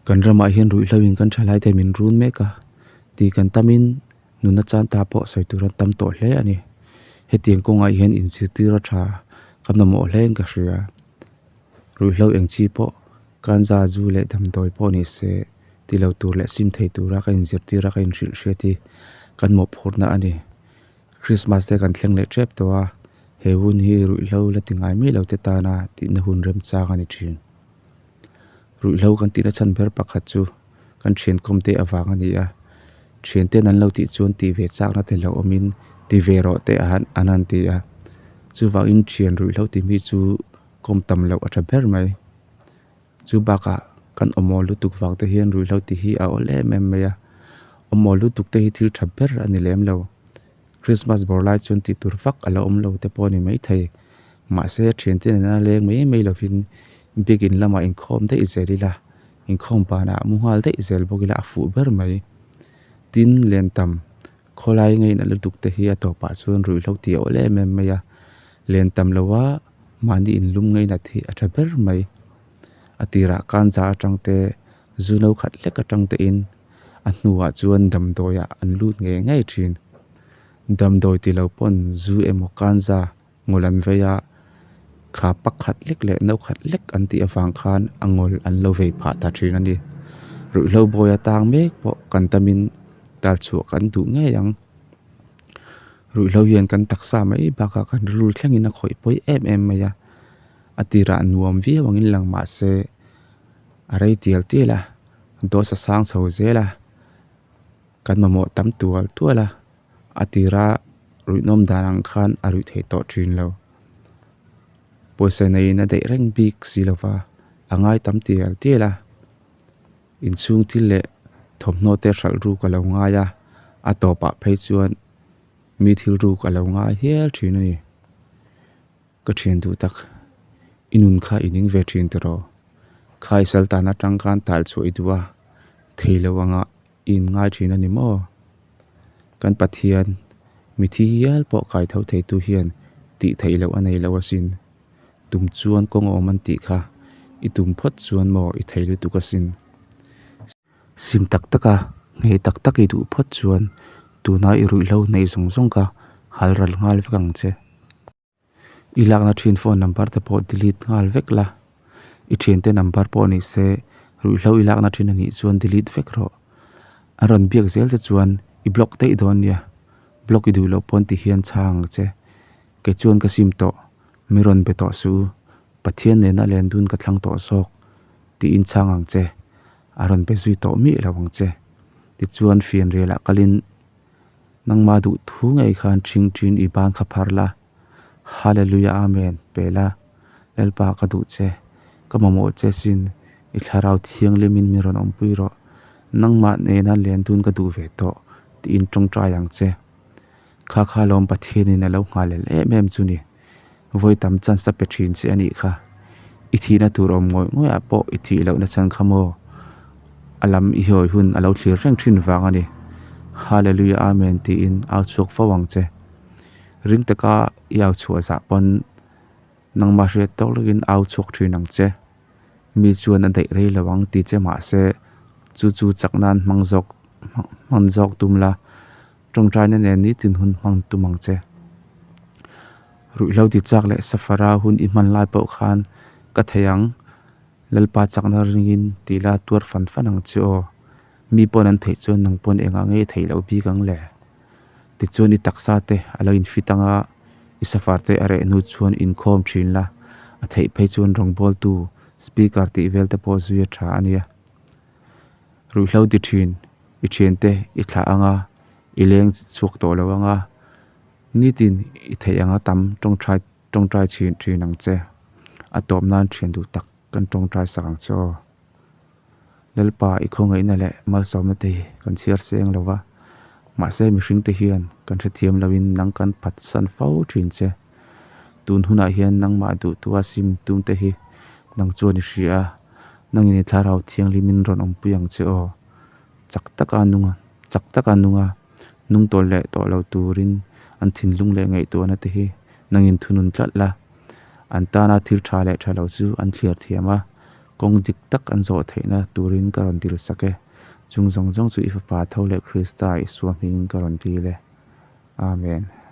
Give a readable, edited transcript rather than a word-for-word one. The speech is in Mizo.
Kan ramah hian ruihhlo in kan thalaite min run mek a tih kan tamin nuna chan ta pawh sawi tur an tam tawh hle a ni. Hetiang kawngah hian inzirtir a tha ka mamawh hle in ka hria. Ruihhlo eng chi pawh kanza zu leh damdawi pawh ni se ti lo tur leh sim thei tura ka inzirtir a ka inhrilh hriat hi kan mawhphurhna a ni. Krismas te kan thleng leh tep tawh a, he hun hi ruihhlo la ti ngai miah lo te tana tihna hun remchang a ni thin. Ruihhlo kan tihna chhan ber pakhat chu kan thian kawm te avang a ni a, thian ten an lo tih chuan tih ve chakna te lo awmin ti ve rawh te an han ti a, chuvangin thian ruihhlo ti mi chu kawm tam loh a tha ber mai. Chu bakah kan awmaw lutuk vang te hian ruihhlo tih hi a awl em em mai a, awmaw lutuk te hi thil tha ber a ni lem lo. Christmas bawr lai chuan tih tur vak a la awm lo te pawh a ni maithei. Mahse thiante nena leng mai mai lovin biakin lamah inkhawm daih zel ila, inkhawm banah mu nghal daih zel bawk ila a fuh ber mai. Tin, len tam khawlai ngeiin a lutuk te hi a tawpah chuan ruihhlo tih a awl em em mai a, len tam loha mahni inlum ngeinat hi a tha ber mai. A tirah kanza atang te, zu no khat hlek atang te in a hnuah chuan damdawiah an lut ngei ngei thin. Damdawi ti lo pawn zu emaw kanza ngawl an vei a, kha pakhat lek leh no khat lek an tih avang khan a ngawl an lo vei phah ta thin a ni. Ruihhlo bawi atang mek pawh kan tamin tal chhuah kan duh ngei ang. Ruihhlo hian kan taksa mai bakah kan rilru thlengin a khawih pawi em em mai a, a tirah nuam viau angin lang mah se a rei tial tial a, dawt a sang chho zel a, kan mamawh tam tual tual a, a tira ruihnawm dan ang khan a ruih theih tawh thin lo. Pawisa neiin a daih reng bik si lo va, a ngai tam tial tial a, inchhung thil leh thawmhnaw te hralh ruk a lo ngai a, a tawpah phei chuan mi thil ruk a lo ngai hial thin a ni. Ka thian duh tak, i nun kha i ning ve thin tiraw? Kha i sal tan atang khan tal chhuah i duh a, thei lo anga i in ngai thin a ni maw? Kan Pathian, mithi hial pawh kai tho theitu hian tih theih loh a nei lo asin. Tum chuan kawng a awm an tih kha, i tum phawt chuan maw i thei lutuk asin. Sim tak tak a, nghei tak tak i duh phawt chuan tuna i ruihhlo neih zawng zawng kha hal ral nghal vek ang che. I lakna thin phone number te pawh delete nghal vek la, i thiante number pawh ni se ruihhlo i lakna thin anih chuan delete vek rawh. A rawn biak zel che chuan i block daih dawn nia, block i duh loh pawn ti hian chhang ang che. Kei chuan ka sim tawh, mi rawn be tawh suh u, Pathian nena len dun ka thlang tawh zawk tiin chhang ang che, a rawn be zui tawh miah lo ang che. Tichuan fianrialah kalin. Nangmah duh thu ngei khan ṭhing ṭhin i ban kha phar la, Hallelujah Amen pe la, Lalpa ka duh che, ka mamawh che sin, i thlarau thianghlimin min rawn awmpui rawh, nangmah nena len dun ka duh ve tawh tiin ṭawngṭai ang che. Kha kha lawm Pathianin a lo nghalel em em chu ni, vawi tam chance a pe ṭhin che a nih kha, i thihna tur awm ngawih ngawih ah pawh i thih lohna chhan kha maw? A lam i hawi hun a lo thlir reng ṭhin vang a ni. Hallelujah Amen tiin au chhuak fo ang che. Ring taka i au chhuah zah pawn nangmah hriat tawk lawkin au chhuak ṭhin ang che. Mi chuan a daih rei lo ang ti che mahse chu chu chak nan hmang zawk hman zawk tum la. Tawngtaina nen nitin hun hmang tum ang che. Ruihhlo ti chak leh safara hun i hman lai pawh khan ka thei ang. Lalpa chakna ringin tih la tuar fan fan ang che aw. Mi pawn an theih chuan nang pawn engah nge i theih loh bik ang le? Tichuan i taksa te a lo infit ang a, i safar te a reh hnu chuan inkhawm thin la, a theih phei chuan rawngbawltu speaker tih vel te pawh zui a tha a nia. Ruihhlo ti thin, i thiante i thlah ang a, i leng chhuak tawh lo ang a, nitin i theih anga tam tawngtai tawngtai thin thin ang che. A tawp nan thian duh tak kan tawngtai sak ang che aw. Lalpa i khawngaihna leh malsawmna te hi kan chhiar seng lo va, mahse mihring te hian kan hrethiam loin nang kan phatsan fo thin che. Tun hunah hian nangmah duhtua sim tum te hi nang chuan i hria a, nangin i thlarau thianghlimin rawn awmpui ang che aw. Chak taka nunga chak taka nunga nung tawh leh tawh lo turin an thinlung leh ngaihtuahna te hi nangin thunun tlat la. An tana thil tha leh tha lo chu an thliar thiam a. Kawng dik tak an zawh theihna turin ka rawn dil sak e. Chung zawng zawng chu i Fapa tho leh Krista Isua hmingin ka rawn dil e. Amen.